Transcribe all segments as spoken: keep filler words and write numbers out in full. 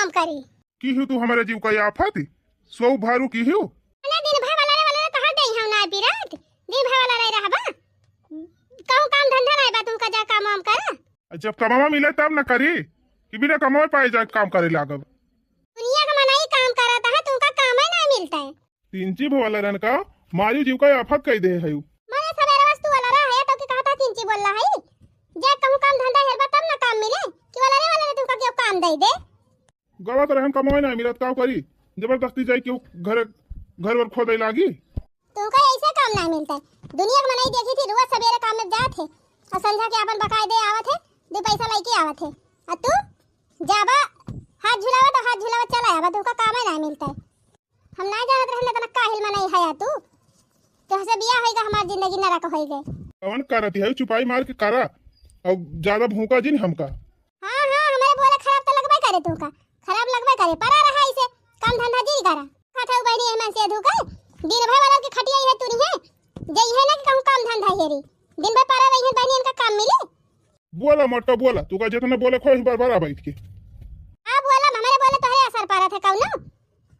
काम करी। किहू तू हमरे जीव का आफत, सौ भारू किहू। अरे दिन भर वाला रे, वाला रे, तोहर देही हम ना पीरत, दिन भर वाला रे रहबा। कहूँ काम धंधा नाहीं बा, तुमका जा काम वाम करा। जब कमावा मिले तब न करी, कि बिना कमावे पाए जाए काम करे लागब। दुनिया का मनई काम करत है, तुमका कामे ना मिलता है। तीन जीभ वाला रहन का, मारी जीव का आफत कई दे है। मारे सवेरे वस्तु वाला रहा है, तो के कहता तीन जीभ वाला है। जे कहूँ काम धंधा हेरबा तब ना काम मिले, कि वाला रे, वाला रे, तुमका क्यों काम दे दे। गलत रहन कमावे ना मिलत, का करी? जबरदस्ती जाई क्यों घर, घर वर खोदे लागी। तुमका ऐसे काम ना मिलता है। दुनिया के मनई देखी थी, रोज सवेरे काम में जात है और संझा के अपन बकाए दे आवत है, दो पैसा लेके आवत है। और तू जाबा हाथ झुलावा तो हाथ झुलावा चला आवा, तुमका कामे ना मिलता है। हम ना जानत रहने इतना काहिल मनई है तू। तोहसे बियाह होइगा, हमार जिंदगी नरक होइगे। कौन करत है, चुपाई मार के करा और ज्यादा भूका जिन हमका। हाँ, हाँ, हमरे बोले खराब तो लगबे करे तुमका, खराब लगबे करे। परा रहा इसे, काम धंधा जिन करा। खात हऊ बहनी एहमन से धुका, दिन भर वाला के खटिया है तुरी है, जई है ना कि कहूँ काम धंधा हेरी, दिन भर परा रही है बहनी, इनका काम मिले। बोला मोटका बोला, तू का जितना बोले खोई बार बार बैठ के। हाँ बोला, हमरे बोले तोहरे असर पड़त है कौनो,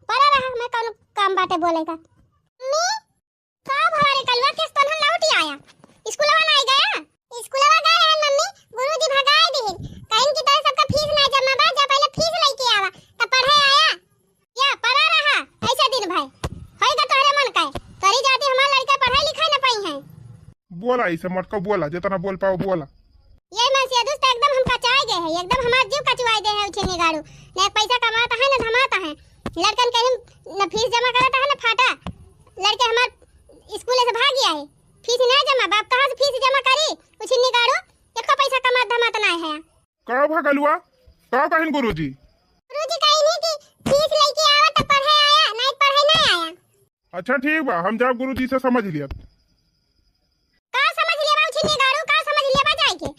परा रहा, हमें कौनो काम बाटे बोले का। मम्मी, का भवा रे कलवा, किस तनहन लौटी आया? स्कूलवा नाई गया? स्कूलवा गए रहन मम्मी, गुरुजी भगाए दिहिन। कहिन कि तोरे सबका फीस ना जमा बा, जा पहले फीस लेके आवा, तब पढ़े आया। या परा रहा, ऐसे दिन भर। होइगा तोहरे मन का। तोरी जाति हमार लड़का पढ़ाई लिखाई न पाई है। बोला ऐसे मोटका बोला, जितना बोल पाओ बोला। ये मन से दुस्त एकदम हम कचाए गए हैं, एकदम हमार जीव कचुआए दे है उछिन्नी गाड़ू। न एक पैसा कमाता है, न धमाता है। लड़कन कहीं न फीस जमा करता है, न फाटा। लड़के हमार स्कूल से भाग गया है, फीस नहीं जमा। बाप कहाँ से फीस जमा करी? उछिन्नी गाड़ू, एक पैसा कमात धमात नहीं है। का भगलुआ, का कहिन गुरुजी? गुरुजी कहिन कि फीस लेके आवा तो पढ़े आया, नहीं पढ़े नहीं आया। अच्छा ठीक बा, हम जाब गुरुजी से समझ लिया। का समझ लिया बा उछिन्नी गाड़ू, का समझ लिया बा जाए के?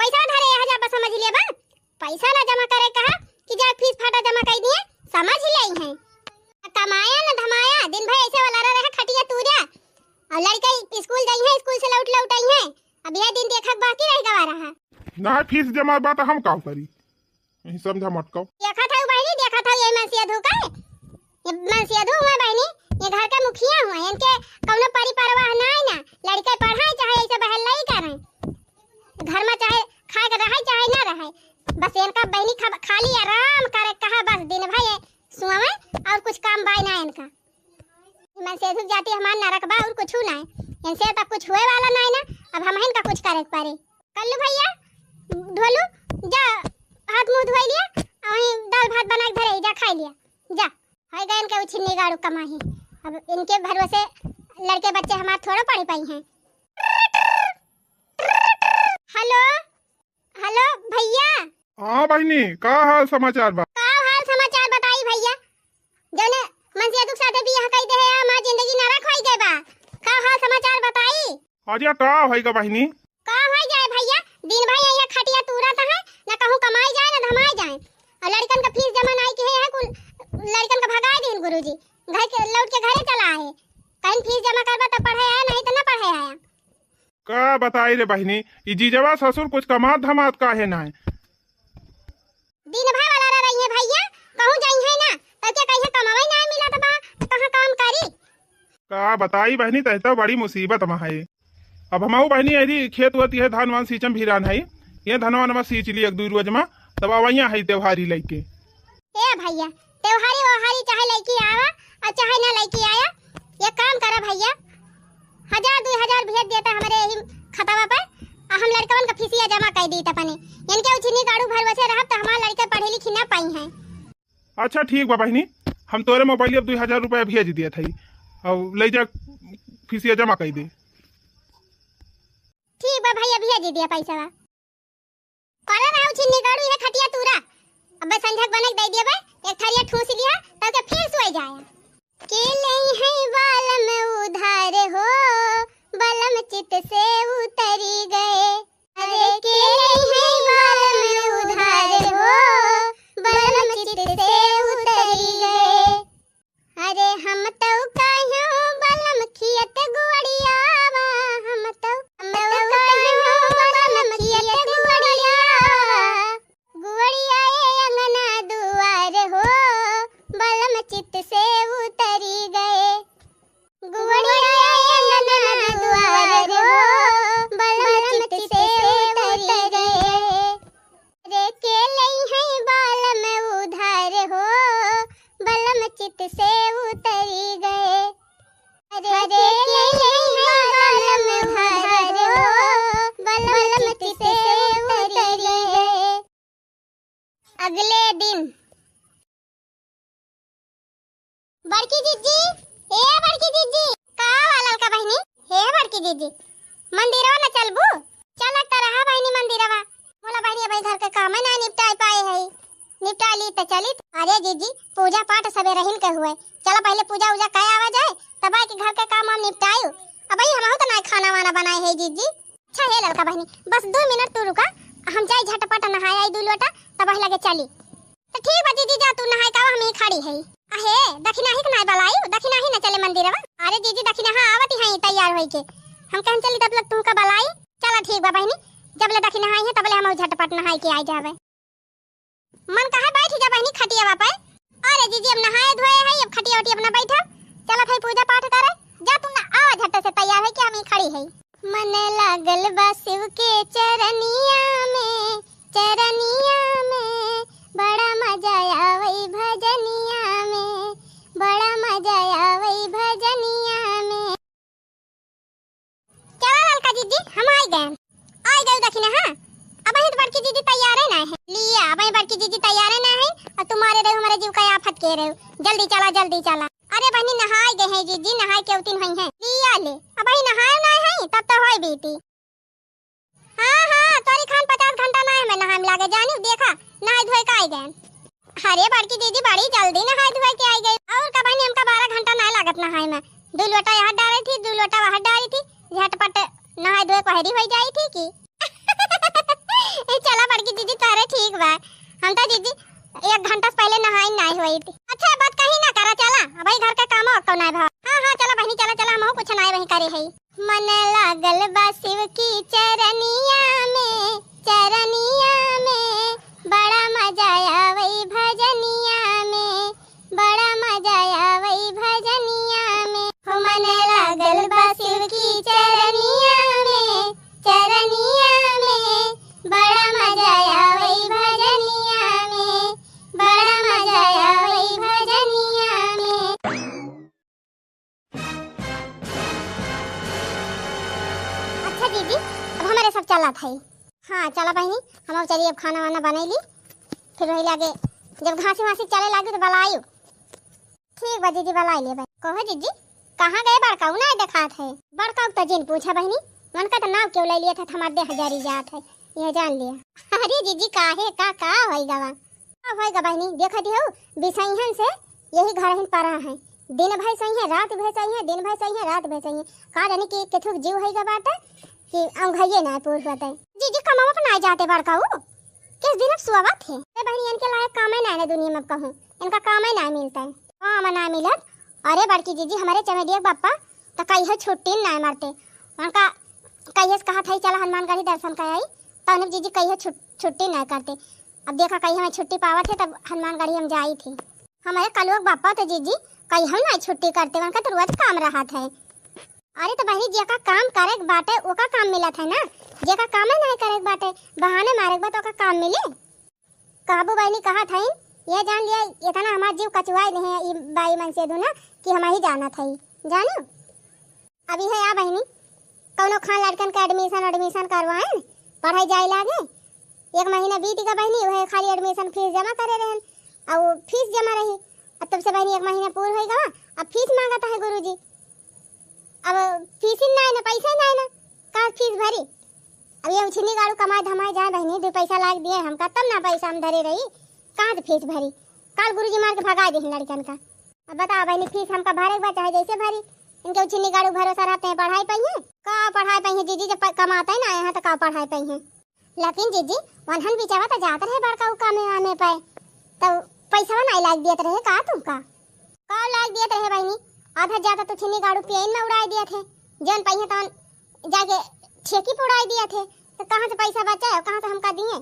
पैसा धरे यहाँ जाबा समझ लिया बा, पैसा ना जमा करे कहा कि जा फीस फाटा जमा कर दिए, समझ ले हैं। कमाया ना धमाया, दिन भर ऐसे वाला रहा खटिया तूरा, और लड़के स्कूल जाई हैं, स्कूल से लौट लौट आई हैं, अब यह दिन देखक बाकी रह गवा रहा। ना फीस जमा बा तो हम का करी? नहीं समझा मटकाओ। देखा था बहनी, देखा था ये मनसिया धू का है। ये मनसिया धू हुआ बहनी, ये घर का मुखिया हुआ, इनके कौनो परी परवाह ना है ना। लड़के पढ़ाए चाहे ऐसे बहल नहीं करें। घर में चाहे खाए के रहे चाहे ना रहे। बस इनका बहनी खा, खाली आराम करे कहा बस दिन भर ये सुआवे और कुछ काम बाय ना इनका। मनसेधु जाति हमार नरक बा और कुछ ना है। इनसे तब कुछ हुए वाला ना है ना, अब हम इनका कुछ करे के पड़े। कल्लू भैया, ढोलू, जा हाथ मुँह धोई लिया, वहीं दाल भात बना के धरे, जा खाई लिया, जा। है गए इनके उछिन्नी गाड़ू कमाही, अब इनके भरोसे लड़के बच्चे हमार थोड़ा पढ़ पाई हैं। हेलो, हेलो भैया। हाँ बहिनी, का हाल समाचार बा? का हाल समाचार बताई भैया, जौने मनसेधु के साथे बियाह कई दे है, हमार जिंदगी नरक होई गए बा। का हाल समाचार बताई? अरे का होई गा बहिनी? का होई जाए भैया, दिन भर यहाँ खटिया तूरत है, न कहूँ कमाई जाए न धमाई जाए। और लड़कन का फीस जमा नाई किहे है, कुल लड़कन का भगाए दिन गुरुजी, घर के लौट के घरे चला आए। कहीं फीस जमा करबा तो पढ़े आया, नहीं तो ना पढ़े आया। का बताई रे बहिनी, ई जीजवा ससुर कुछ कमात धमात काहे ना है? दिन भर वाला रह रही है भैया, कहूँ जाई है ना, तो क्या कहीं कमावे ना मिलत बा, तो कहाँ काम करी? का बताई बहिनी, तै तो बड़ी मुसीबत में है। अब हमहू बहिनी अरी खेत वत ये धान वान सींचम भिरान है, ये धनवा नमा सींच ली एक दुई रोज में, तब अवैया है त्योहारी लेके। ए भैया, त्योहारी ओहारी चाहे लइके आवा और चाहे ना लइके आया, ये काम करा भैया, हजार दुई हजार भेज देता हमरे यही खतवा पे, आ हम लड़कवन का फीसिया जमा कर दी अपने। इनके उछिन्नी गाड़ू भरोसे रहब तो हमार लड़के पढ़े लिखी ना पाई हैं। अच्छा ठीक बा बहिनी, हम तोरे मोबाइल अब दुई हजार रुपया भेज दिया था, अब ले जा फीसिया जमा कर दे। ठीक बा भैया, भेज दिया पैसा। करे रहा उछिन्नी गाड़ू ये खटिया तूरा। अबे संझक बनक दे दिया बे, एक थरिया ठूस लिया, तब के फिर सोए जाए। के लई है बालम उधार हो, बलम चित से उतरी गए। अरे के लई है बालम उधार हो, बलम चित से उतरी गए। अरे हम तौ कह्यों बलम खियत गुअड़ियावा, हम तौ, हम तौ कह्यों बलम खियत गुअड़ियावा। गुअड़िया ए अंगना दू देख ले बलम घर हो, बलम चित से उतरी है। अगले दिन। बड़की जीजी, ए बड़की जीजी, का हुआ ललका बहिनी? हे बड़की जीजी, मंदिरवा न चलबू? चलत त रहा बहिनी मंदिरवा। बोला बहिनी, अबही घर के काम ना निपटाई पाए है, निपटा ली त चली। अरे जीजी, पूजा पाठ सबेरहिन के हुए, चला पहिले पूजा उजा कै आवा जाए, तब आए के घर के काम वाम निपटायु। अबही हमहू त ना खाना वाना बनाए है जीजी। अच्छा हे ललका बहिनी, बस दो मिनट तू रुका, हम जाई झटपट नहाए आई दू लोटा, तब वही लगे चली। तो ठीक बा जीजी, जा तू नहाए का, हम ही खड़ी है। अहे, दखिनाही के नाय बलायु, दखिनाही न चले मंदिरवा। अरे जीजी, दखिनाहा आवत ही तैयार होई के, हम कहन चली तब लग तुमका बलाई। चला ठीक बा बहिनी, जब ले दखिनाहा आई है तब ले हम झटपट नहाए के आई जावे। मन कहे बैठ जा बहिनी खटियावा पे। अरे जीजी, अब नहाए धोए है, अब खटिया उटिया अपना बैठा, चलत है पूजा पाठ करे। जा तू ना, आवा झट से तैयार है कि हम ही खड़ी है। मन लागल बा शिव के चरनिया में, चरनिया में, बड़ा मजा आवई भजनिया में, बड़ा मजा आवई भजनिया में। चला ललका जीजी, हम आई गए, आई गए दखिना, हाँ। अबही तो बड़की जीजी तैयारे ना है। लिया, अबही बड़की जीजी तैयारे ना है, और तुम्हारे रहे हमारे जीव का आफत के रहे। जल्दी चला, जल्दी चला। अरे बहिनी, नहाए गए हैं जीजी, नहाए के उतिन हुई हैं। लिया ले, अबही नहाए ना है, तब तो होए बीती। हाँ, हाँ, तोरी खान पचास घंटा ना है, मैं नहाए में लागे, जानी देखा, नहाए धोए का आई गए। अरे बड़की जीजी, बड़ी जल्दी नहाए धोए के आई गई। और का बहिनी, हमका बारह घंटा ना लागत नहाए में। दू लोटा यहाँ डारी थी, दू लोटा वहाँ डारी थी, झटपट नहाए धोए पहरी हो जाई थी कि। ए, चला बड़की जीजी, तारे ठीक बा। हम तो जीजी एक घंटा से पहले नहाई नाई हुई थी। अच्छा, बात कहीं ना करा, चला, अबही घर के काम और कौन है भाव। हाँ, हाँ, चला बहिनी, चला, चला, हम कुछ नाई वही करे है। मन लागल बा शिव की चरनिया में, चरनिया में, बड़ा मजा आवई भजनिया में, बड़ा मजा आवई भजनिया में। हो मन लागल बा शिव की चरनिया में, चरनिया में, बड़ा मजा आवई भजनिया में, बड़ा मजा आवई भजनिया में। अच्छा जीजी, अब हमारे सब चलत है। हाँ, चला बहिनी, हम चली अब खाना वाना बनाई ली, फिर वही लागे जब घासी वासी चले लागी तो बलायु। ठीक बा जीजी, बलाई लेबे। कहो जीजी, कहाँ गए बड़काऊ, ना देखात है? बड़काऊ तो जिन पूछा बहिनी, उनका तो नाव क्यों ले लिया था, हमार देह जरी जात है, यह जान लिया। अरे जीजी, काहे, का, का होई गवा? का होई गा बहिनी, देखा दियो, बिसैहन से यही घर हिन परा है, दिन भर सही है, रात भर सही है, दिन भर सही है, रात भर सही है। का जानी कि केथुक जीव होई गा बाटे कि औंघइये ना पूर होते। जीजी, कमावा पर ना जाते बड़काऊ, किस दिन अब सुआवत है? ए बहिनी, इनके लायक कामे ना है दुनिया में अब कहूँ, इनका कामे ना मिलता है। काम ना मिलत। अरे बड़की जीजी, हमारे चमेलिया के बापा तो कहियो छुट्टी ना मारते। उनका कहिए से कहा था, "चला हनुमानगढ़ी दर्शन कर आई," तो उन्हें जीजी कहियो छु-, छुट्टी ना करते। अब देखा कहीं हमें छुट्टी पावत है तब हनुमानगढ़ी हम जाई थी। हमारे कलुआ के बापा तो जीजी कहियो ना छुट्टी करते, उनका तो रोज काम रहत है। अरे तो बहिनी, जेका काम करे के बाटे ओका काम मिलत है ना, जेका कामे ना करे के बाटे, बहाने मारे के बा तो ओका काम मिले। कहबू बहिनी, कहा था, ये जान लिया, इतना हमार जीव कचुआई नहीं है ई बाई मन से दुना कि हम ही जानत है, जानो। अभी है या बहिनी, कौनो खान लड़कन के admission admission करवाएन, पढ़ाई जाए लागे। एक महीना बीत गया बहिनी, वह खाली admission fees जमा करे रहन, और वो fees जमा रही। अब तब से बहिनी एक महीना पूर हो गवा, अब fees मांगत है गुरुजी। अब fees ही ना है ना, पैसा ही ना है ना, का fees भरी? अब ये उछिनी गाड़ू कमाए धमाए जाए बहिनी, दो पैसा लाग दिए हमका, तब ना पैसा हम धरे रही, कहाँ से fees भरी? काल गुरुजी मार के भगा दे लड़कन का। अब बता बहिनी, fees हमका भरे के बा चाहे जैसे भरी, इनके उछिनी गाड़ू भरोसा रहते हैं, पढ़ाई पाई है? का पढ़ाई पाई है जीजी, जब प-, कमाते ही ना आए हैं तो का पढ़ाई पाई है? लेकिन जीजी, वनहन बिचावा तो जात रहे बड़का उ कामे वामे पे, तो पैसा ना लाग दियत रहे का तुमका? का लाग दियत रहे बहिनी? आधा ज्यादा तो छिनी गाड़ू पियन में उड़ाई दियत है, जौन पाई है तौन जाके ठेकी पे उड़ाई दियत है, तो कहाँ से पैसा बचा है, कहाँ से हमका दिए?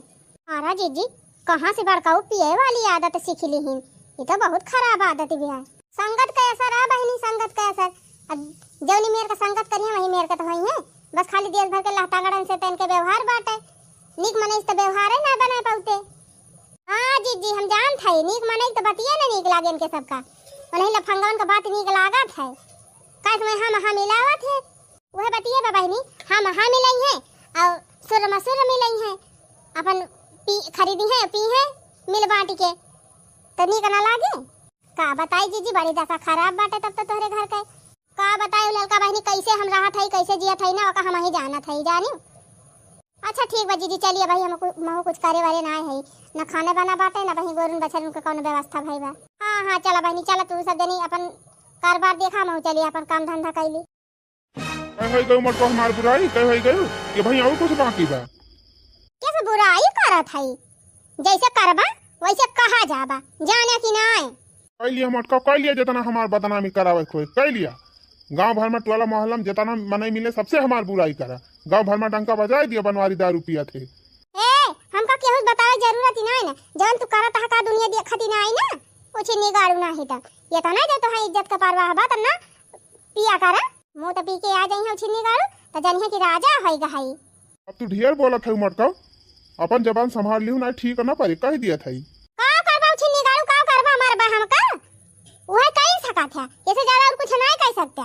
अरे जीजी, कहाँ से बड़का उ पिए वाली आदत सीख ली हिन? ये तो बहुत खराब आदत भी है। संगत का असर है बहिनी, संगत का असर। अब जौनी मेर का संगत करिए वही मेर का तो होई है। बस खाली देश भर के लहतागड़न से तो इनके व्यवहार बाटे, नीक मनई से तो व्यवहार ही ना बना पाउते। हाँ जीजी, हम जानत है, नीक मनई तो बतिये ना नीक लागे इनके सबका, उन्हीं लफंगवन का बात नीक लागत है। का समय हम हाँ मिलावत है? वह बतिये बा बहिनी, हम हाँ मिलई है और सुर मसुर मिलई है, अपन पी खरीदी है, पी है मिल बांटी के, तो नीक ना लागे? का बताई जीजी, बड़ी दशा खराब बाटे तब तो तोहरे घर के। का बताई ललका बहिनी, कैसे हम रहत हई, कैसे जियत हई ना, ओका हम ही जानत हई, जानी। अच्छा ठीक बा जीजी, चलिए भाई, हम कु-, महू कुछ करे वाले ना है, न खाने बना बाटे, न वही गोरुन बछरुन के कौनो व्यवस्था भई बा। हाँ, हाँ, चला बहिनी, चला, तू सब जनी अपन कारोबार देखा, महू चली अपन काम धंधा कैली। कहे होई गयो मटको हमार बुराई, कहे होई गयो कि भाई और कुछ बाकी बा? कैसे बुराई करत हई? जैसे करबा वैसे कहा जाबा, जाने कि नाय? कह लिया मटका, कह लिया, जितना हमार बदनामी करावे कोई, कह लिया। गांव भर में, टोला मोहल्ला में जितना मनई मिले, सबसे हमार बुराई करा। गांव भर में डंका बजाए दिया, बनवारी दारू पियत है। ए, हमका केहू बतावे जरूरत ही नाय ना, जवन तू करत हा का दुनिया देखत ही नाय ना, कुछ निगाड़ू ना है त। ये तो ना जो तोहार इज्जत का परवाह बा, त ना पिया करा। मुँह त पी के आ जाई है छिन्नी गाड़ू, त जनिहे कि राजा होई गहाई। अब तू ढेर बोलत है मटका, अपन जबान संभाल लिहू, ना ठीक ना परे, कह दिया था। का करबा छिन्नी गाड़ू, का करबा, मरबा हमका? वह कह सकत है, ऐसे ज्यादा और कुछ नहीं कह सकते।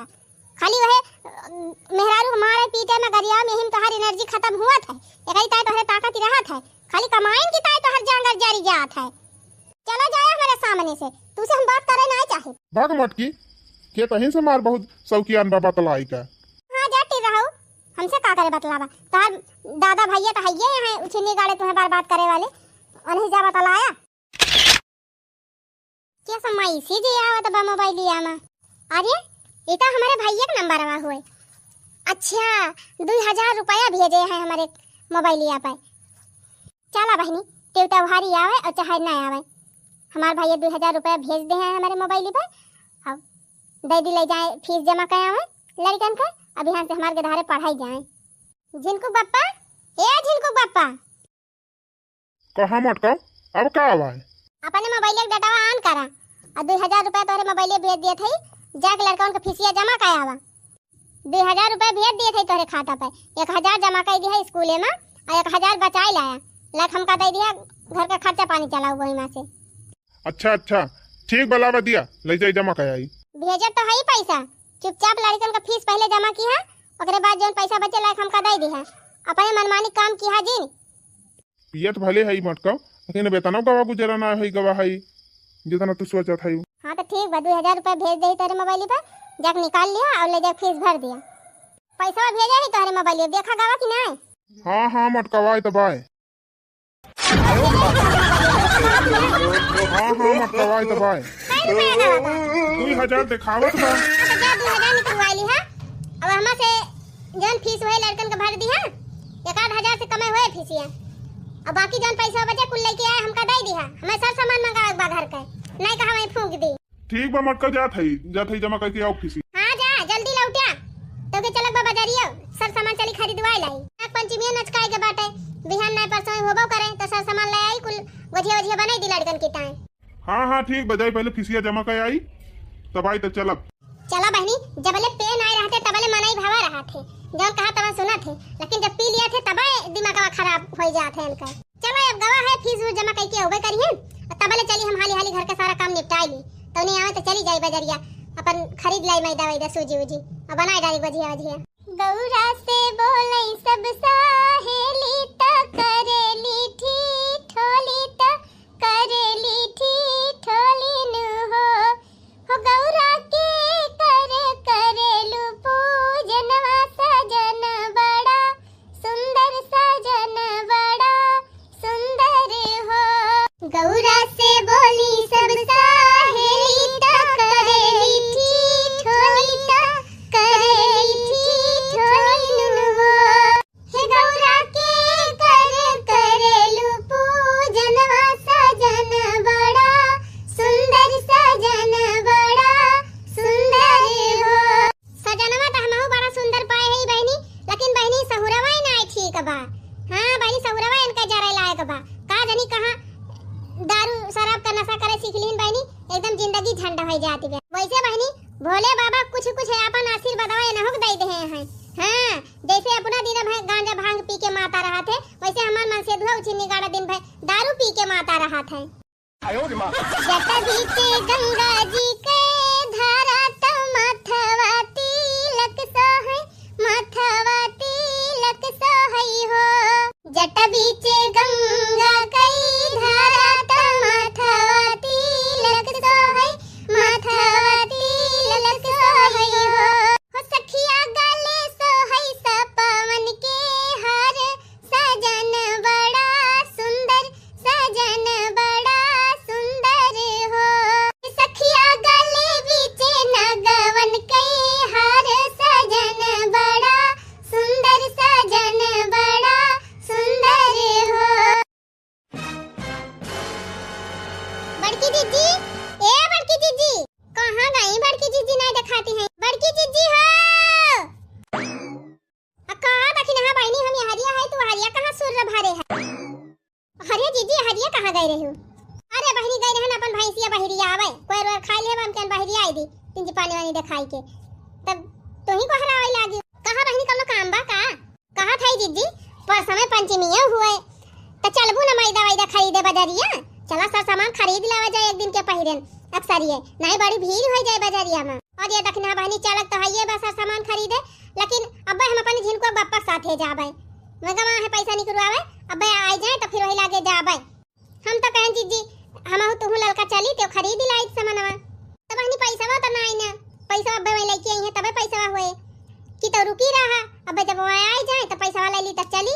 खाली वह, अ, मेहरारू के मारे पीटे में गरिया में ही तोहार एनर्जी खत्म हुआ था, एकही ताई तोहरे ताकत ही रहा था, खाली कमाइन की ताई तोहर जांगर जरी जात है। चला जाए हमारे सामने से, तुसे हम बात करे ना चाहे। भाग मटकी, के तहीं से मार बहुत शौकियान बा बतलाई का। हाँ, जाती रहो, हमसे का करे बतलावा? तोहर दादा भैया तो हइये हैं, उछिन्नी गाड़े तुम्हें बार बात करे वाले, उन्हें जा बतलाया। क्या समय इसी जे आवत बा मोबाइलिया में? अरे, ये तो हमारे भैया के नंबर हुए। अच्छा, दो हजार रुपया भेजे हैं हमारे मोबाइलिया पे। चला बहिनी, तेउ त्योहारी आवे और चाहे ना आवे, हमार भैया दो हजार रुपया भेज दे हैं हमारे मोबाइल पे। अब दे दी, ले जाए फीस जमा कर आवे लड़कन के, अब यहाँ से हमार के धारे पढ़ाई जाए। झिनकू बप्पा, ए झिनकू बप्पा। कहाँ मटका, अब का आवा है? अपने मोबाइल के डेटावा on करा और दो हजार रुपया तोहरे मोबाइल भेज दिए थे, जाके लड़कन के फीसिया जमा कर आवा। दो हजार रुपया भेज दिए थे तोहरे खाता पे, एक हजार जमा कर दिया है स्कूले में और एक हजार बचाए लाया, लाइक हमका दे दिया, घर का खर्चा पानी चलाऊ वही में से। अच्छा, अच्छा, ठीक बा, लावा दिया, ले जाई जमा कर आई। भेजत तो है ही पैसा, चुपचाप लड़कन का फीस पहले जमा किहा, ओकरे बाद जौन पैसा बचे लाइक हमका दे दिहा, अपने मनमानी काम किहा जिन। पियत भले है मटका, लेकिन वेतनो गवा गुजरा ना है, गवा है, जितना तू सोचत है। हाँ तो ठीक बा, दो हजार रुपया भेज दे तोरे मोबाइल पर, जाके निकाल लिया और ले जाके फीस भर दिया। पैसा भेजा है तोहरे मोबाइल, देखा गवा कि नहीं? हाँ, हाँ, मटकवा है तो बाय। हाँ, हाँ, मटकवा है तो बाय। कै रुपया गवा बा? दो हजार देखावत बा। हाँ, तो जा, दो हजार निकलवा ली है। अब हमा से जौन फीस हुए लड़कन के भर दी है, एक आध हजार से कमे हुए फीस है। और बाकी जौन पैसा बचे कुल लेके आए, हमका दे दी है। हमें सब सामान मंगावे के बा घर के, नहीं कहा वहीं फूंक दी। ठीक बा मटका, जात हई, जात हई जमा करके आओ फीसी। हाँ जा, जल्दी लौटिया। तो के चलक बा बजारियो, सब सामान चली खरीदवाए लाई। नाग पंचमिया नचकाए के बाटे, बिहान नाय परसों होबो करे, तो सब सामान ले आई, कुल गोझिया वोझिया बनाई दी लड़कन की ताए। हाँ, हाँ, ठीक बा, जाई पहले फीसिया जमा कर आई, तब आई तो चलब। चला बहनी, जबले पे नाय रहते तबले मनई भावा रहत है, जौन कहा तवन सुनत है, लेकिन जब पी लिया थे तबे दिमागवा खराब हो जात है इनका। चला अब गवा है, फीस वीस जमा करके अउबे करिहन, और तबले चली हम हाली हाली घर का सारा काम निपटाई ली, तौनी आवे तो चली जाई बजरिया, अपन खरीद लाई मैदा वैदा सूजी उजी, और बनाए डाली गोझिया वझिया। गौरा से बोलई सब सहेली त करेली ठिठोली त करेली ठिठोली नु हो। हो गौरा के कर करेलु पूजनवा सजन बड़ा सुंदर सजन बड़ा सुंदर हो। गौरा से बोली सब सहेली त करेली ठिठोली त करेली ठिठोली नु हो। हे गौरा के गई रहू? अरे बहिनी, गई रहन अपन भैंसिया बहरिया आवे, कोई रोर खाई लेबा, हमके बहरिया आई दी, तिनची पानी वानी देखाई के, तब तोही को हरावे लागी। कहाँ बहिनी, कौनो काम बा का? कहा था जिज्जी, पर समय पंचमिया हुए, त चलबू न मैदा वैदा खरीदे बजरिया? चला सब सामान खरीद लावा जाए एक दिन के पहिरेन, अक्सर ये नहीं बड़ी भीड़ हो जाए बजरिया में। और ये दखिना बहिनी, चलत तो हइये बा सब सामान खरीदे, लेकिन अब्बे हम अपने झिनको बप्पा के साथे जाबे। मगर वहाँ है पैसा निकलवावे, अब्बे आइ जाए तो फिर वही लागे जाबे। हम तो कहें जिज्जी, हमहू तुहू ललका चली, तो खरीद लाई सामानवा। तो बहिनी, पैसवा तो नाई ना, पैसवा अब्बे वहीं लेके आई है, तबे पैसवा हुए कि तो रुकी रहा, अब्बे जब वहाँ आइ जाए तो पैसवा ले ली तो चली।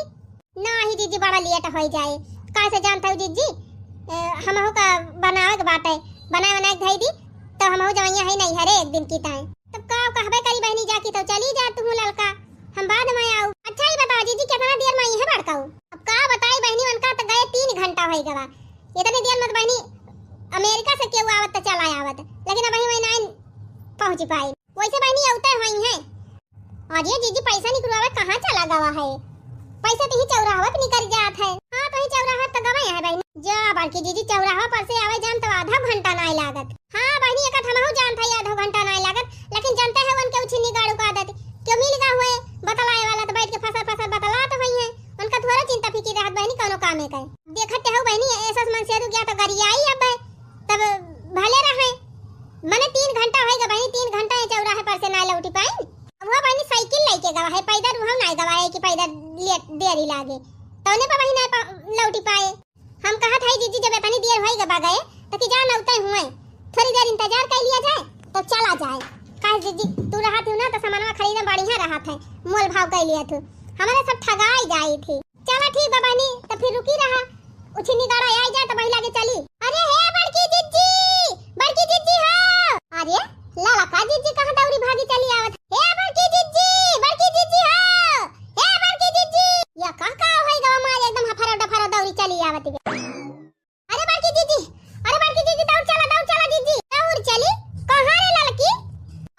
नाही जिज्जी, बड़ा लेट होइ जाए। काहे से जानत हऊ जिज्जी, ए, हमहू का बनावे के बाटे, बनाए बनाए के धई दी, तो हमहू जवैया है नहीं हरे एक दिन की ताए। तब का कहबे करी बहिनी, जा की तो चली जा तू ललका, हम बाद में आऊ। अच्छा ही बताओ जिज्जी, कितना देर में आई है बड़काऊ? अब का बताई बहिनी, उनका तो गए तीन घंटा होइ गवा। इतने देर में तो बहिनी अमेरिका से केहू आवत तो चला आवत, लेकिन अब वहीं वहीं नाइन पहुँच पाई। वैसे बहिनी अवते हुई है। अरे जीजी, पैसा निकलवावे कहाँ चला गवा है? पैसा तो ही चौराहा पे निकल जात है। हाँ, तो ही चौराहा पे तो गवा है बहिनी। जा बड़की जीजी, चौराहा पर से आवे जान तो आधा घंटा नाई लागत। हाँ बहिनी, एक हमहू जान था, आधा घंटा नाई लागत, लेकिन जानते हैं उनके उछिन्नी गाड़ू का आदत, क्यों मिल गा हुए बतलाए वाला तो बैठ के फसर फसर बतलात हुई है। उनका थोड़ा चिंता फिकिर रहत बहिनी, कौनो कामे का। देखत हो बहिनी, ऐसा मन से रुक गया तो गरियाई अब, तब भले रहे। मने तीन घंटा होइगा बहिनी, तीन घंटा ये चौराहे पर से ना लौटी पाई। अब वो बहिनी साइकिल लेके गवा है, पैदल वो ना गवा है कि पैदल ले देरी लागे, तौने पर बहिनी ना पा-, लौटी पाए। हम कहत है जीजी, जब इतनी देर होइगा बा गए, तो कि जा नौते हुए, थोड़ी देर इंतजार कर लिया जाए, तो चला जाए। काहे जीजी, तू रहत हो ना, तो सामानवा खरीदे बढ़िया रहत है, मोल भाव कर लिया तू, हमारे सब ठगाई जाई थी। चला ठीक बा बहिनी, तो फिर रुकी रहा, उछिन्नी गाड़ा आई जाए तो वही लागे चली। अरे हे बड़की जिज्जी, बड़की जिज्जी हो। अरे लाला का जिज्जी कहाँ दौड़ी भागी चली आवत? हे बड़की जिज्जी, बड़की जिज्जी हो, हे बड़की जिज्जी। या का का होई गवा मारे एकदम हफरा डफरा दौड़ी चली आवत है। अरे बड़की जिज्जी, अरे बड़की जिज्जी, दौड़ चला, दौड़ चला जिज्जी, दौड़ चली। कहाँ रे ललकी?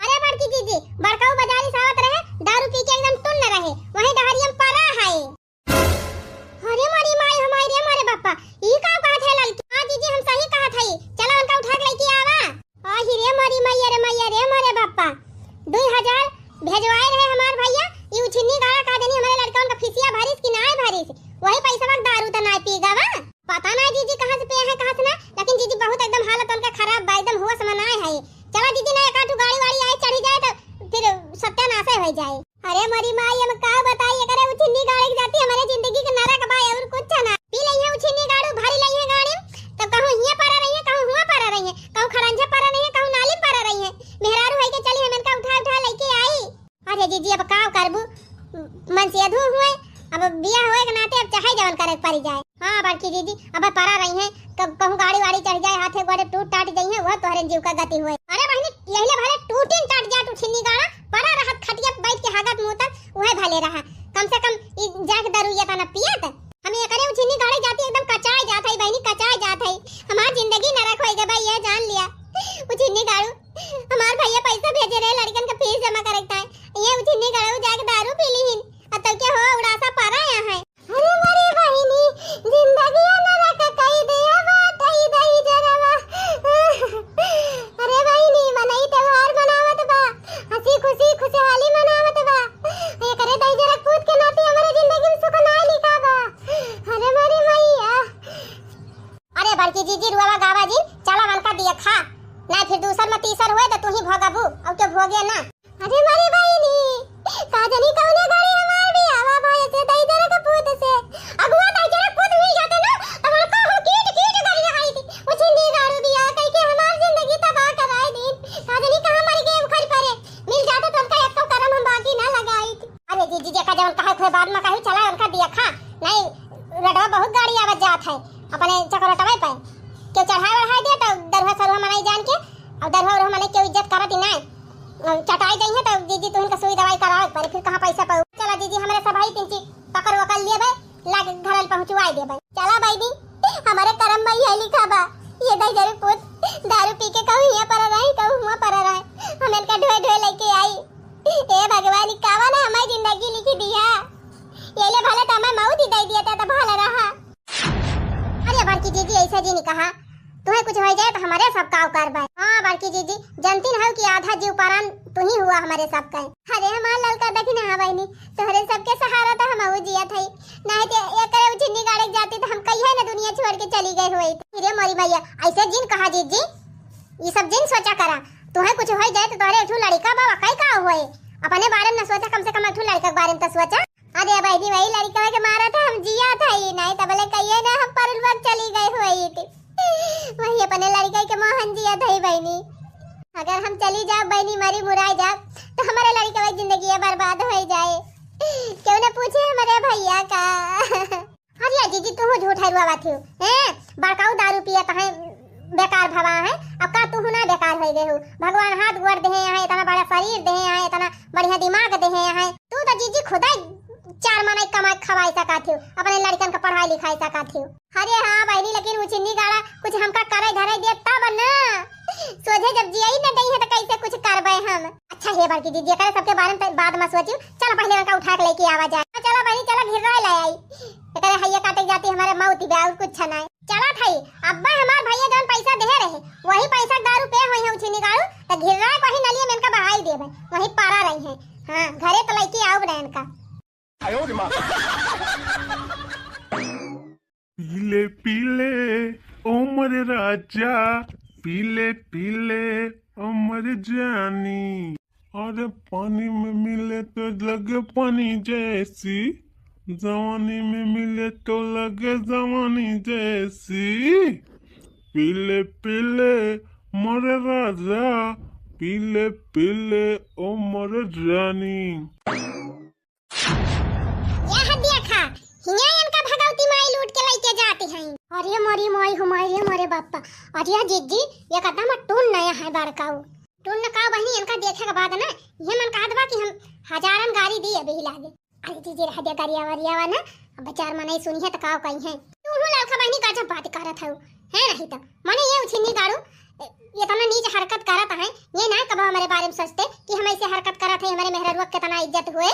अरे बड़की जिज्जी, बड़काऊ बाजारी से आवत रहे, दारू पी के एकदम टुन्न रहे, वहीं डहरिया में परा है। अरे मोरी माई, हमारी रे मोरे बापा, ई का कहत है ललकी? हाँ जीजी, हम सही कहत है, चला उनका उठा के लेके आवा। आही रे मोरी मैया रे मैया रे मोरे बापा, दुई हजार भेजवाए रहे हमार भैया, ई उछिन्नी गाड़ा का देनी हमारे लड़का उनका फीसिया भरिस कि नाय भरिस, वही पैसवा के दारू त नाय पी गवा। पता ना जीजी कहाँ से पिया है कहाँ से ना, लेकिन जीजी बहुत एकदम हालत उनका खराब बा, एकदम होश में नाय है। चला जीजी ना एक आठ गाड़ी वाड़ी आए चढ़ी जाए तो फिर सत्यानाश हो जाए। अरे मोरी माई, हम का बताई, एकरे उछिन्नी गाड़े के जाती हमारे जिंदगी के नरक बा, और कुछ ना। पी लइहे उछिन्नी गाड़ू, भरी लइहे गाड़ी, तब कहूँ हियाँ परा रही है, कहूँ हुआँ परा रही है, कहूँ खड़ंजा परा रही है, कहूँ नाली परा रही है। मेहरारू है के चली, हम इनका उठा उठा लेके आई। अरे जीजी, अब का करबू, मन से अधू हुए, अब बिया हुए के नाते अब चाहे जवन करे के पड़ी जाए। हाँ बड़की दीदी, अब परा रही है, क-, कहूँ गाड़ी वाड़ी चढ़ जाए, हाथे गोड़े टूट टाट जाई है, वह तोहरे जीव का गति हुए। अरे बहिनी, यही ले भले टूटिन टाट जात उछिन्नी गाड़ा, परा रहत खटिया पे बैठ के हागत मुतत, वह भले रहा। कम से कम ई जाके दरुइया तना पियत। हम एकरे उछिन्नी गाड़े जाती एकदम कचाए जात है बहिनी, कचाए जात है। हमार जिंदगी नरक होई गई बा, ये जान लिया। उछिन्नी गाड़ू, हमार भैया पैसा भेजे रहे लड़कन का फीस जमा करे के ताई, ये उछिन्नी गाड़ू जाके दारू पी लीहिन। अब तक के हो उड़ासा परा यहाँ है। अरे मोरी बहिनी, जिंदगिया नरक कई दे बाटई दई जरवा। अरे बहिनी, मनई त्योहार मनावत बा, हंसी खुशी खुशहाली मनावत बा। एकरे दई जरक पूत के नाते हमरे जिंदगी में सुख ना लिखा बा। अरे मोरी मैया। अरे बड़की जीजी रुआवा गावा जिन, चला वनका दिया खा, ना फिर दूसर में तीसर हुए तो तू ही भोगबू, अब क्यों भोगे ना। अरे मोरी बहिनी, का जानी कौने घड़ी हमार बियाह भय से दई जरा के पूत से। अगुआ दई जरा पूत मिल जाते ना, तो हमका हम कीट कीट करी रही थी। उछिन्नी गाड़ू बियाह कई के हमार जिंदगी तबाह कराए दिन। का जानी कहाँ मर गए उखड़ परे। मिल जाते तो उनका एक तो करम हम बाकी ना लगाई थी। अरे जीजी, जेका जवन कहे खोए बाद में कही चला उनका दिया खा। नहीं, रोडवा बहुत गाड़ी आवत जात है, अपने चकरोटवे पे। क्यों चढ़ाए बढ़ाए दे तो दरुआ सरुआ मनई जान के, और दरुआ उरुआ मनई क्यों इज्जत करत ही ना। चटाई जाइए तो जीजी तुहिन का सुई दवाई करावे के पड़े, फिर कहाँ पैसा पाऊ। चला जीजी, हमरे सब भाई तिनची पकड़ वकड़ लिए बे, लाग घर पहुँचवाई दे बे। चला भाई दी, हमारे करम में यह लिखा बा, ये दई जरूर पूत दारू पी के कहूँ हियाँ पर रहे, कहूँ हुआँ पर रहे, हम इनका ढोए ढोए लेके आई। ए भगवान, ई कावा ना हमारी जिंदगी लिखी दिया, ये ले भले तो हमें मौत ही दे दिया था तो भले रहा। अरे बड़की जीजी, ऐसे जिन कहा, तुहे कुछ होइ जाए तो हमरे सब काव करबे। हाँ बड़की जीजी, जनती न हो कि आधा जीव परान तुही हुआ हमरे सब का। अरे हमार ललका देखी ना, हाँ बहिनी, तोहरे सबके सहारा तो हमहू जियत हई, नहीं तो एकरे उछिन्नी गाड़े के जाती तो हम कहिए ना दुनिया छोड़ के चली गए हुई। अरे मोरी मैया, ऐसे जिन कहा जीजी, ई सब जिन सोचा करा, तुहे कुछ होइ जाए तो तोहरे एक ठो लड़का बा, वकाई का होए, अपने बारे में न सोचा, कम से कम एक ठो लड़का के बारे में तो सोचा। अरे बहिनी, वही लड़का के मारा था हम जिया था ही नहीं, तबले कहिए ना हम परलुआ चली गए हुई थी, वही अपने लड़का के मोहन जिया था ही बहिनी। अगर हम चली जाब बहिनी, मरी मुराई जाब, तो हमारे लड़का की जिंदगी बर्बाद हो जाए। क्यों ना पूछे हमारे भैया का। अरे जीजी, तू झूठ है रुआ बात हो, हैं? बड़काऊ दारू पियत है, बेकार भवा है, अब का तू ना बेकार हो गए हो? भगवान हाथ गोड़ देहे हैं, इतना बड़ा शरीर देहे हैं, इतना बढ़िया दिमाग देहे हैं, तू तो जीजी खुदा ही चार मनई कमाई खवाई सका थी, अपने लड़कन का पढ़ाई लिखाई सका थी। अरे हाँ बहिनी, लेकिन उछिन्नी गाड़ा कुछ हमका करे धरे दे तब ना। सोझे जब जियई न दई है तो कैसे कुछ करबे हम? अच्छा हे बड़की दीदी, एकरे सबके बारे में त बाद में सोचियो। चल पहले उनका उठा के लेके आवा जाए। हाँ, चला बहिनी, चला घिर्रा ले आई। एकरे हइया काटे के जाती हमारे मौत बे, और कुछ नहीं। चला थाई, अब्बा हमार भैया जौन पैसा देहे रहे, वही पैसा के दारू पे होई है उछिन्नी गाड़ू, तो घिर्रा वही नलिया में इनका बहाई देबे, वही पारा रही है। हाँ, घरे तो लइके आउब ना इनका। पीले पीले ओ मोरे राजा, पीले पीले ओ मोरे जानी। अरे पानी में मिले तो लगे पानी जैसी, जवानी में मिले तो लगे जवानी जैसी। पीले पीले मोरे राजा, पीले पीले ओ मोरे रानी। यह देखा, हियाँ इनका भगवती माई लूट के लइके जाती हैं। अरे मोरी माई हो माई रे मोरे बापा। अरे जिज्जी, ये कदम टून नया है बड़काऊ। टून न का बहिनी, इनका देखे के बाद ना, ये मन कहत बा कि हम हजारन गारी दी अभी ही लागे। अरे जिज्जी, रह दे गरिया वरिया वा ना, अब चार मनई सुनी है तो का कही है। तू हूँ ललका बहिनी गजब बात करत हऊ, है नहीं तो। मने ये उछिन्नी गाड़ू, ए, इतना नीच हरकत करत हैं, ये ना कबो हमारे बारे में सोचते कि हम ऐसे हरकत करत हैं, हमारे मेहररुआ के कितना इज्जत हुए,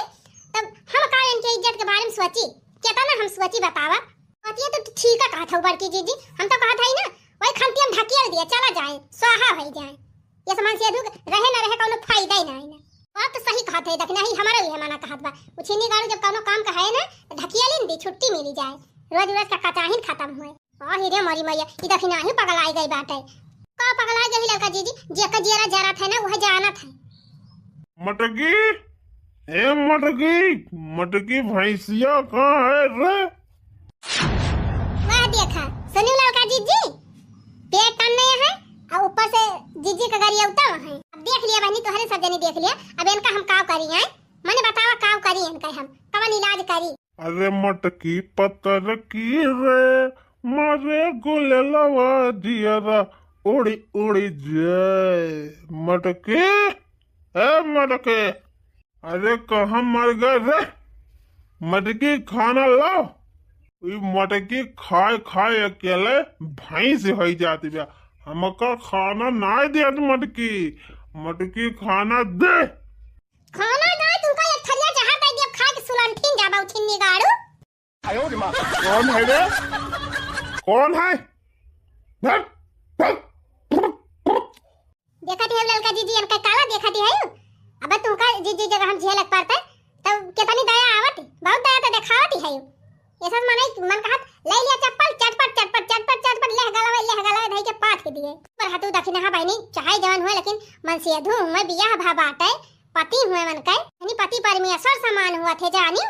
तब हम का इनके इज्जत के बारे में सोची, कितना हम सोची बतावा। बतिया तो ठीक है कहत हऊ बड़की जीजी, हम तो कहत हई ना, वही खंतिया में ढकियल दिया, चला जाए, स्वाहा हो जाए। ये समान से दुख रहे ना रहे, कौनो फायदा ही ना है ना। बात तो सही कहत है, देखना ही हमारा भी है मना कहत बा। उछिन्नी गाड़ू जब कौनो काम का है ना, तो ढकियल ही दी, छुट्टी मिली जाए, रोज रोज का कचाहिन खत्म हुए। आही रे मोरी मैया, ई दखिनाही पगलाई गई बाटे। का पगलाई गई ललका जीजी, जेकर जियरा जरत है ना, वह जानत है। मटकी, ए मटकी, मटकी भैंसिया कहाँ है रे? वह देखा, सुनी ललका जीजी, पेट तन्ने है, और ऊपर से जीजी का गरियौता है। अब देख लिया बहनी, तोहरे सब जनी देख लिया, अब इनका हम काव करी हैं? मने बतावा काव करी इनका हम, कवन इलाज करी? अरे मटकी पतर की रे, मारे गुलेलवा जियरा उड़ी उड़ी जाए। मटकी, ए मटकी, अरे कहाँ मर गए रे? मटकी खाना लाओ। ई मटकी खाए खाए अकेले भैंस हो जाती बा। हमका खाना ना देत मटकी, मटकी खाना दे। खाना ना, तुमका एक थरिया जहर दे दिया, खा के सुलंठिन जाबा उछिन्नी गाड़ू। कौन है रे? कौन है? धत, धत। देखत है ललका जीजी, इनका काला देखत है। अब तुमका जीजी जगह हम झेलक पड़ते, तब कितनी दया आवत, बहुत दया तो देखावत है। ऐसा मन, मन कहत, ले लिया चप्पल, चटपट, चटपट, चटपट, चटपट, लेह गलवे, लेह गलवे, धई के पाथ के दिए। पर हतू दखिनहा बहनी, चाहे जवन हुए, लेकिन मन से अधू हुए, बियाह भा बाटे, पति हुए मन के, यानी पति परमेश्वर समान हुआ थे, जानियो।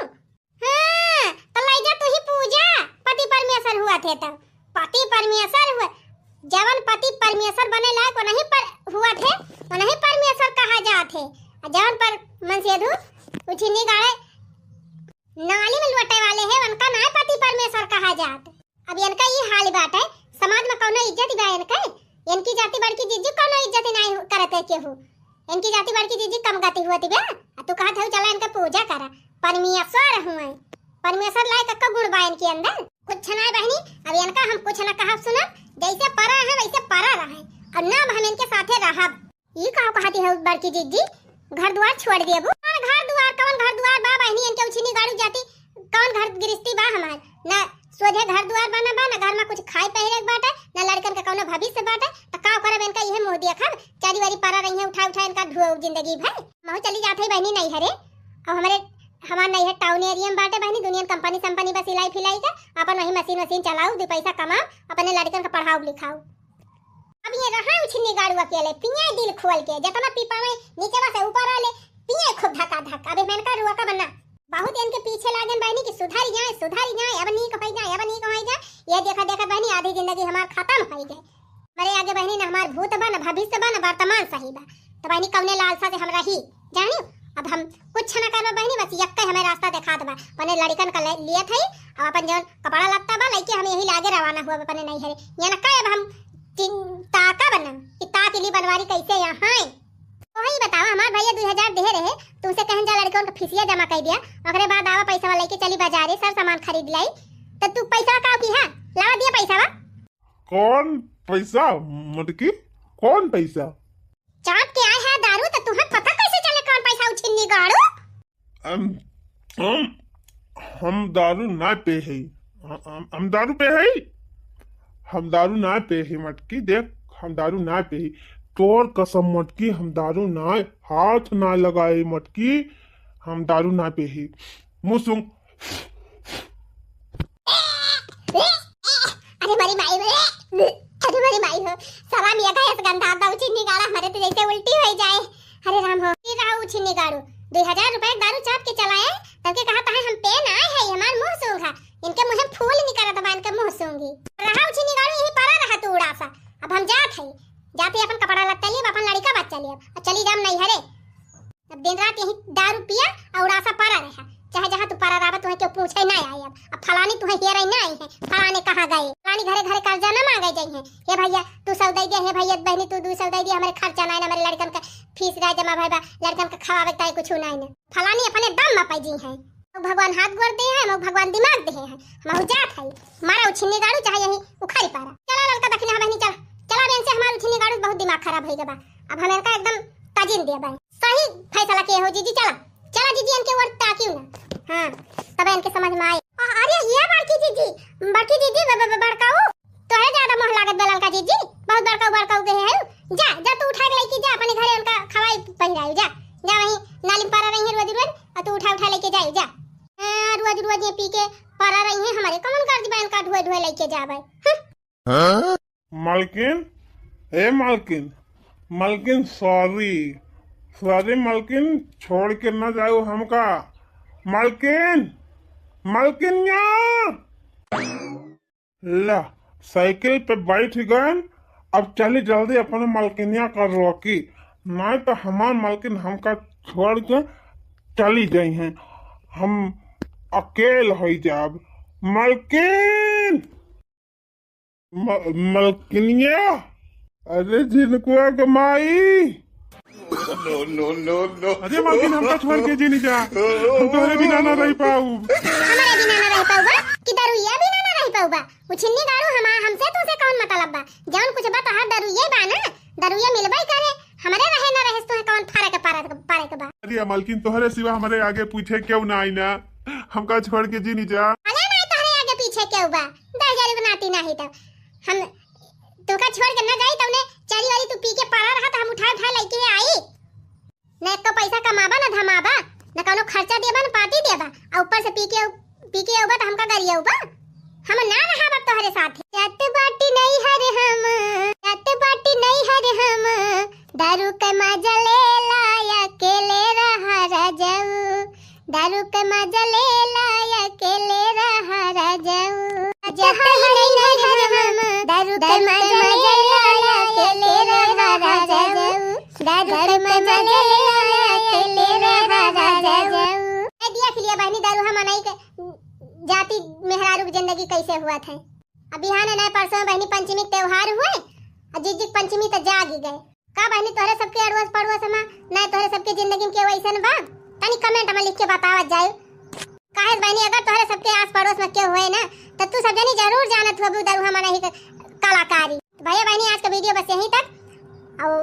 हाँ, तो ले जा तू ही पूजा, पति परमेश्वर हुआ थे तो। पति परमेश्वर हुआ, जवन पति परमेश्वर बने लायक, वो नहीं पर हुआ थे, वो नहीं परमेश्वर कहा जात है। और जवन पर मन से अधू उछिन्नी गाड़े, नाली में लुटे वाले हैं, उनका ना पति परमेश्वर कहा जात। अब इनका ई हाल बाटे, समाज में कौनो इज्जत बा इनके? इनकी जाति बड़की जीजी कौनो इज्जत नहीं करत है केहू। इनकी जाति बड़की जीजी कम गति हुआ थी बे। आ तू कहत है चला इनका पूजा करा, परमेश्वर हुए, परमेश्वर लायक का गुण बा इनके अंदर? कुछ ना बहनी, अब इनका हम कुछ ना कहब सुनब, जैसे परा है वैसे परा रहे, और ना हम इनके साथे रहब। ई का कहती है बड़की जीजी, घर दुआर छोड़ देबू? कौन घर दुआर, कौन घर दुआर बा बहनी, इनके उछिनी गाड़ू जाती, कौन घर गृहस्थी बा हमार? ना तोहरे घर दुआर बना बा, ना घर में कुछ खाए पहिरे के बाटे, ना लड़कन के कौनो भविष्य बाटे, त का करब इनका इहे मुँह देखब, चारी वारी परा रही है, उठा उठा इनका ढुआऊ जिंदगी भर। महू चली जात है बहनी नैहरे, अब हमरे, हमार नैहर टाउन एरिया में बाटे बहनी, दुनिया में कंपनी संपनी बस हिलाई फिलाई के, अपन वही मशीन वशीन चलाऊ, दू पैसा कमाऊ, अपने लड़कन के पढ़ाऊ लिखाऊ। अब ये रहा उछिन्नी गाड़ू अकेले, पिए दिल खोल के, जितना पी पावे नीचवा से ऊपर आले, पिए खूब धका धक। अब इनका रुआ का बनना, बहुत इनके पीछे लागन बहनी कि सुधर जाए, सुधर जाए, अब नीक हो जाए, अब नीक हो जाए। ये देखा देखा बहनी आधी जिंदगी हमार खत्म हो गई। हमरे आगे बहनी ना हमार भूत बा, ना भविष्य बा, ना वर्तमान सही बा। तो बहनी कौने लालसा से हम रही, जानी? अब हम कुछ ना करबा बहनी, बस यक्के हमें रास्ता देखात बा। अपने लड़कन का ले-, लियत है, अब अपन जौन कपड़ा लत्ता बा, लइके हम यही लागे रवाना हुआ अपने नैहरे। ये ना का अब हम चिंता का बनम कि ताक इली बनवारी कैसे यहाँ है? तो वही बतावा, हमार भैया दू हजार दे रहे, तुमसे कहन जा लड़कन का फीसिया जमा कर दिया, ओकरे बाद आवा पैसा लइके चली बाजारे, सर सामान खरीद लाई। तो तू पैसा का की है, लावा दिया पैसा बा। कौन पैसा? मटकी, कौन पैसा? चाप के आए है दारू, तो तुम्हें पता कैसे चले कौन पैसा उछिन्नी गाड़ू? हम, हम, हम दारू ना पे है। हम, हम, हम दारू पे है? हम दारू ना पे है मटकी, देख, हम दारू ना पे है। तोर कसम मटकी, हम दारू ना, हाथ ना लगाए मटकी, हम दारू ना पे है। मुँह सूंघ। अरे मरी माई रे, अरे मरी माई हो, सारा मिया का ऐसा गंदा आता उछिन्नी गाड़ा हमारे तो जैसे उल्टी हो जाए। अरे राम हो, ये रहा उछिन्नी गाड़ू, दो हजार रुपए दारू चाप के चलाए, तब के कहा था हम पे ना आए है, हमार मुँह सूंघा, इनके मुँह फूल निकलत बा, इनके मुँह सूंघी। रहा उछिन्नी गाड़ू, यही परा रहा तू उड़ासा, अब हम जात है, जाते अपन कपड़ा लत्ता लिए, अपन लड़का बच्चा लिए, अब चली जाम नैहरे। अब दिन रात यही दारू पिया और उड़ासा परा रहा, चाहे जहाँ तू परा रहा, तुम्हें क्यों पूछे ना आए। अब, अब फलानी तुम्हें हेरे ना आई है, फलाने कहाँ गए, फलानी घरे घरे कर्जा ना मांगे जाई है। हे भैया तू सौ दे दे, हे भैया बहनी तू दू सौ दे दे, हमारे खर्चा ना है ना, हमारे लड़कन का फीस ना जमा भाई बा, लड़कन का खवावे ताई कुछ ना है ना, फलानी अपने दम में पाई जी है। तो भगवान हाथ गोड़ दे हैं, हम भगवान दिमाग दे हैं, हम जात है, मारा उछिन्नी गाड़ू चाहे यही उखाड़ी पारा। चला ललका दखिना बहनी, चला, चला बेन से हमार उछिन्नी गाड़ू बहुत दिमाग खराब हो गया बा, अब हम इनका एकदम तजिन दे बा। सही फैसला किए हो जीजी, चला, चला जीजी, इनके ओर ताकियो ना। हाँ, तब इनके समझ में आए। अ-, अरे ये बड़की जीजी, बड़की जीजी, ब-, ब-, ब-, बड़काऊ, तोहरे ज्यादा मोह लागत बा ललका जीजी, बहुत बड़काऊ, बड़काऊ के है। जा, जा तू उठा के लेके जा अपने घरे, उनका खवाई पहिराई, जा, जा वहीं नाली में परा रही है रोज रोज, और तू उठा उठा लेके जाई, जा। हाँ, रोज रोज ये पी के परा रही है, हमारे कौन कर दिबा इनका ढुए ढुए लेके जाबे। हम्म। हाँ? मालकिन, ए मालकिन, मालकिन, sorry, sorry मालकिन, छोड़ के ना जाओ हमका। मालकिन, मालकिनिया! ला, साइकिल पे बैठ गए, अब चली जल्दी अपने मालकिनिया का रोकी, नहीं तो हमार मालकिन हमका छोड़ के चली जाई हैं, हम अकेल हो जाब। मालकिन! म-, मलकिनिया, अरे झिनकुआ के माई। No, no, no, no। अरे मलकिन, हमका छोड़ के जिनी जा, हम तोहरे बिना ना रह पाउब। हमारे बिना ना रह पाउबा कि दरुइया बिना ना रह पाउबा? उछिन्नी गाड़ू, हम, हमसे तुमसे कौन मतलब बा? जौन कुछ बा तोहार दरुइये बा ना, दरुइये मिलबे करे, हमरे रहे ना रहे तुहे कौन फर्क पड़त, पड़े के बा? अरे मलकिन, तोहरे सिवा हमरे आगे पीछे केहू ना आई ना, हमका छोड़ के जिनी जा। अरे ना, तोहरे आगे पीछे केहू बा? दस हजार बनाती नहीं तो हम तुमका छोड़ के ना जाई, तउने चारी वाली तू पी के पड़ा रहा तो हम उठा उठा लेके आई। न एको पैसा कमाबा, न धमाबा, न कौनो खर्चा देबा, न पाती देबा, आ ऊपर से पी के, पी के अउबा त हमका गरियउबा। हम ना रहब अब तोहरे साथे। जात बाटी नैहर हम, जात बाटी नैहर हम, दारू के मजा ले ला, अकेले रहा राजाऊ। दारू के मजा ले ला, अकेले रहा राजाऊ। जात बाटी नैहर हम, दारू के मजा ले ला, अकेले रहा राजाऊ। दारू के मजा ले ला, अकेले रहा राजाऊ। ए, देख लिया बहनी, दरुहा मनई के जाति मेहरारू के जिंदगी कैसे हुआ था। अब बिहान नहीं परसों बहनी पंचमी के त्योहार हुए, और जिज्जी के पंचमी तो जाग ही गए। का बहनी तोहरे सबके अड़ोस पड़ोस में, नहीं तोहरे सबके जिंदगी में केहू ऐसन बा? तनी comment में लिख के बतावत जाए। काहे बहनी, अगर तोहरे सबके आस पड़ोस में केहू होए ना, तो तू सब जनी जरूर जानत हुआ दरुहा मनई के कलाकारी। भैया बहनी, आज का video बस यहीं तक। और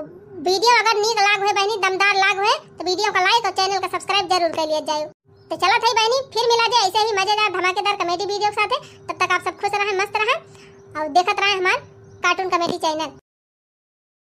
video अगर नीक लाग हुए बहनी, दमदार लाग हुए, तो video का like और channel का subscribe जरूर कर लिया जाए। तो चलत है बहनी, फिर मिला जाए ऐसे ही मजेदार धमाकेदार comedy video के साथे। तब तक आप सब खुश रहें, मस्त रहें और देखत रहें हमार cartoon comedy channel।